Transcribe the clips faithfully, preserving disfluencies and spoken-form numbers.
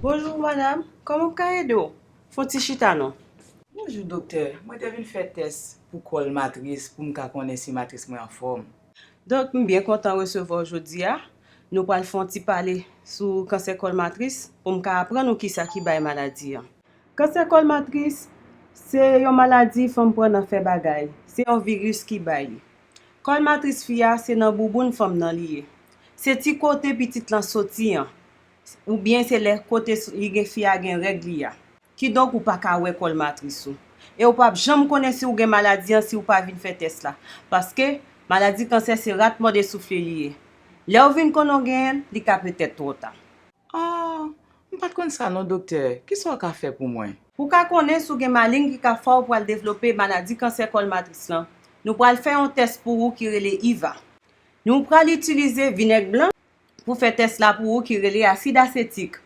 Bonjou madanm, kòman m ka ede w? Fon ti chita non. Bonjou doktè, mwen te vin fè tès pou kòl matris pou m ka konnen si matris mwen anfòm. Donk m byen kontan resevwa w jodi a. Nou pral fè yon ti pale sou kansè kòl matris pou m ka aprann ou kisa ki bay maladi an. Kansè kòl matris se yon maladi fanm pran nan fè bagay. Se yon viris ki bay li. Kòl matris fi a se nan bouboun fanm nan li ye. Se ti kote pitit lan soti an, oubyen se lè kote li gen fi a gen règ li a. Kidonk ou pa ka wè kòl matris ou. E ou p ap janm konnen si ou gen maladi an si ou pa vin fè tès la. Paske maladi kansè se rat mòde soufle li ye. Lè ou vin konnen ou genyen l, li ka petèt twò ta. Ah, m pa t konn sa non doktè. Kisa w ka fè pou mwen? Pou w ka konnen si w gen maling ki ka fè w pral devlope maladi kansè kòl matris lan, nou pral fè yon tès pou ou ki rele iva. Nou pral itilize vinèg blan pou fè tès la pou ou ki rele asid asetik.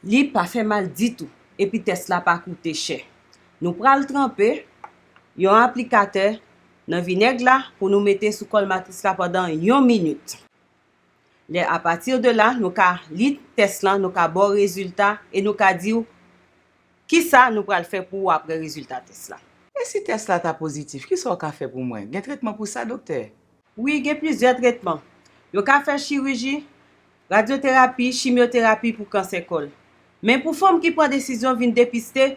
Li pa fè mal ditou, epi tès la pa koute chè. Nou pral tranpe yon aplikatè nan vinèg la pou nou mete sou kòl matris la pandan yon minit. Lè apati de la, nou ka li tès lan, nou ka ba w rezilta e nou ka di w kisa nou pral fè pou ou apre rezilta tès la. E si tès la ta pozitif, kisa w ka fè pou mwen? Gen tretman pou sa, doktè? Wi, gen plizyè tretman. Yo ka fè chiriji, radyoterapi, chimyoterapi pou kansè kòl. Men pou fanm ki pran desizyon vin depiste,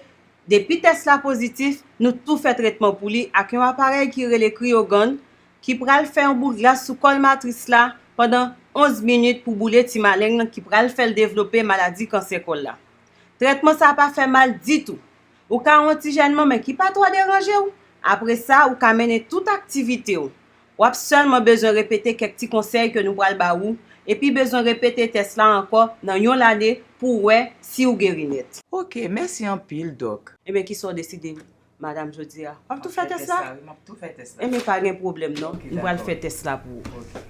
depi tès la pozitif, nou tou fè tretman pou li ak yon aparèy ki rele Cryogonn, ki pral fè yon boul glas sou kòl matris la pandan onz minit pou boule ti maleng lan ki pral fè l devlope maladi kansè kòl la. Tretman sa pa fè mal ditou. Ou ka wè yon ti jènman men ki pa twò deranje w. Apre sa, ou ka mennen tout aktivite w. W ap sèlman bezwen repete kèk ti konsèy ke nou pral ba ou, epi bezwen repete tès la ankò nan yon lane pou w wè si w geri nèt. Ok, mèsi anpil, dòk. Ebyen, kisa w deside, madanm, jodi a? W ap tou fè tès la? Wi, m ap tou fè tès la. Ebyen, pa gen pwoblèm non. M pral fè tès la pou ou.